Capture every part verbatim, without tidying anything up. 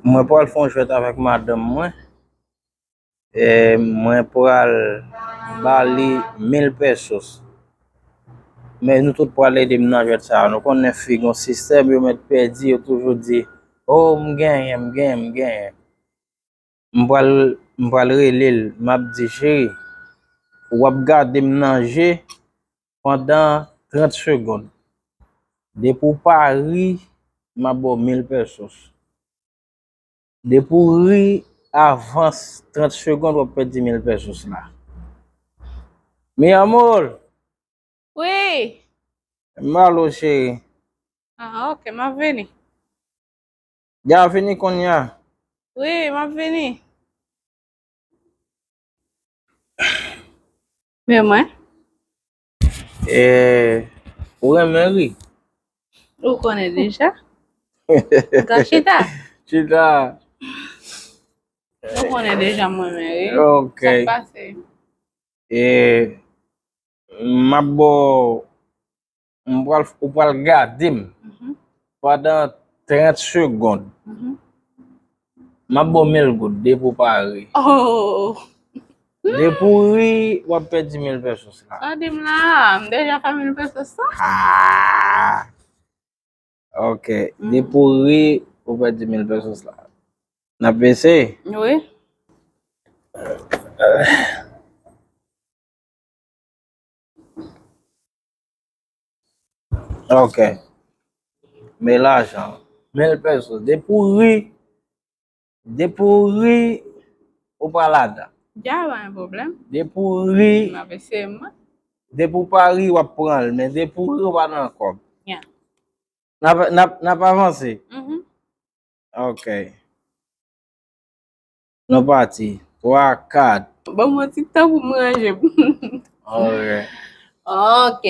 Mwen pral fè yon jwèt avèk madanm mwen. E mwen pral ba li mil pesos. Men nou tout pral ede m nan jwèt sa a. Nou konnen fi gon sistèm, yo mèt pèdi, yo toujou di, "O, m genyen, m genyen, m genyen." M pral, m pral rele l, m ap di, "Cheri, w ap gade m nan je pandan trant segonn. Depi w pa ri, m ap ba w mil pesos." Depi w ri avan trant segonn, w ap pèdi mil pesos la. Mi amor, Wi. M ba w, cheri. Ah, ok, m ap vini. Ya vini kounye a. Wi, m ap vini. Men mwen. E, ou renmen ri? Ou konnen deja. Ka chita. Chita. Ou konnen deja mwen renmen ri. Ok. Sa k pase? E, m ap ba w, m pral, ou pral gade m Mhm. pandan trant segonn. Mhm. M ap ba w mil goud depi w pa ri. Oh. Depi w ri, w ap pèdi mil pesos la. Sa di m la, m deja fè mil pesos sa. Ah! Ok. Mm. Depi w ri, ou pèdi mil pesos la. N ap eseye? Wi. Ok. Men lajan. Mil pesos. Depi w ri, depi w ri, ou pa ladan. Ya, pa gen pwoblèm. Depi w ri, M ap eseye, mwen. Depi w pa ri, w ap pran l. Men depi w ri, ou pa nan kòb. Ya. N ap, n ap, n ap avanse. Mhm. Ok. Nou pati. Twa, kat. Ban mwen ti tan pou m ranje m. Ok. Ok.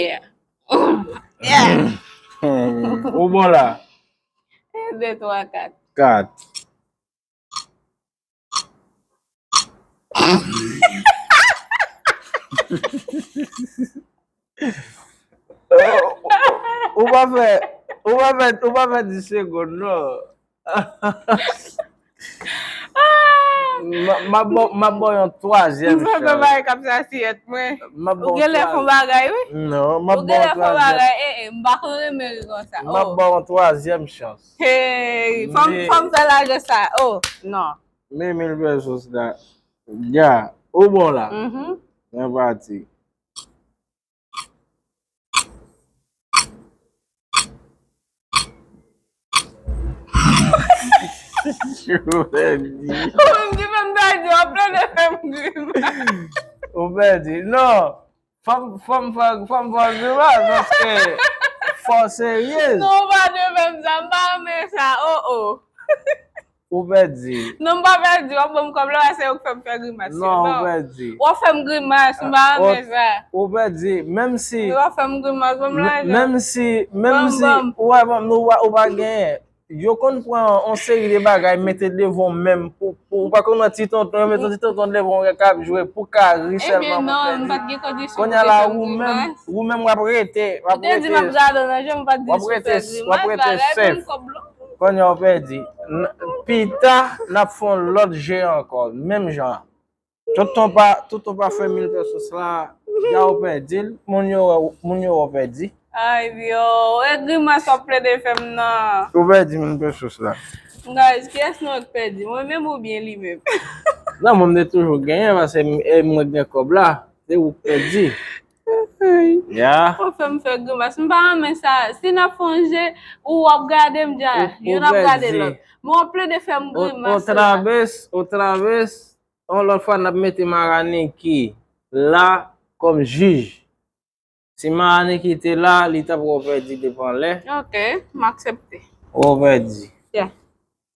Yeah. Ou bon la? De, twa, kat. Kat. Ou pa fè, ou pa fè, ou pa fè dis segonn, non. M a, m a ba w, m a ba w yon twazyèm chans. M fè bagay k ap sa siyèt mwen. M a ba w yon twazyèm. Ou genlè fè yon bagay, wi. Non, m a ba w yon twazyèm. Ou genlè fè yon bagay, e, e, m pa konn renmen ri konsa. M a ba w yon twazyèm chans. Hey, fò m, fò m fè lajan sa. Oh, non. Men mil pesos la. Ya, ou bon la. Mhm. Mwen pati. Ou menm ki fè m pèdi, w ap plede fè m grimas. Ou pèdi. Non. Fò m, fò m fè, fò m fè grimas, paske fò w serye. Non, ou pa dwe fè m sa, m pa renmen sa. Oh, oh. Ou pèdi. Non, m pa pèdi. W ap ban m kòb la, se ou k fè m fè grimas. Non, ou pèdi. W ap fè m grimas, m pa renmen sa. Ou pèdi, menm si. W ap fè m grimas, ban m lajan. Menm si, menm si, ou pa, ou pa genyen. Yo konn pran yon seri de bagay, mete devan w menm pou, pou, ou pa konn wè ti tonton, yo mete yon ti tonton devan w k ap jwe pou ka ri sèlman pou pèdi. Ebyen non, m pa t gen kondisyon pou te fè m grimas. Kounye a la, ou menm, ou menm w ap rete, w ap rete. Ou te di m ap gade w nan je, m pa t di sou fè grimas, bagay ban m kòb la. Kounye a w pèdi. N-, pita, n ap fè yon lòt je ankò, menm jan. Tonton pa, tonton pa fè mil pesos la, ya w pèdi l, moun yo wè, moun yo wè w pèdi. Ay, yo, e grimas w ap plede fè m nan. Ou pèdi mil pesos la. Guys, kiyès nan yo k pèdi? Mwen menm oubyen li menm? Non, mwen m te toujou genyen, paske m, e mwen k gen kòb la, se ou k pèdi. Ay. Ya. Ou fè m fè grimas. M pa renmen sa. Si n ap fè yon je, ou w ap gade m dja, youn ap gade lòt. Men w ap plede fè m grimas. Otra vez, otra vez, yon lòt fwa n ap mete Maraniki la kòm jij. Si Maraniki te la, li t ap wè w pèdi depi anlè. Ok, m aksepte. Wè w pèdi. Yeah.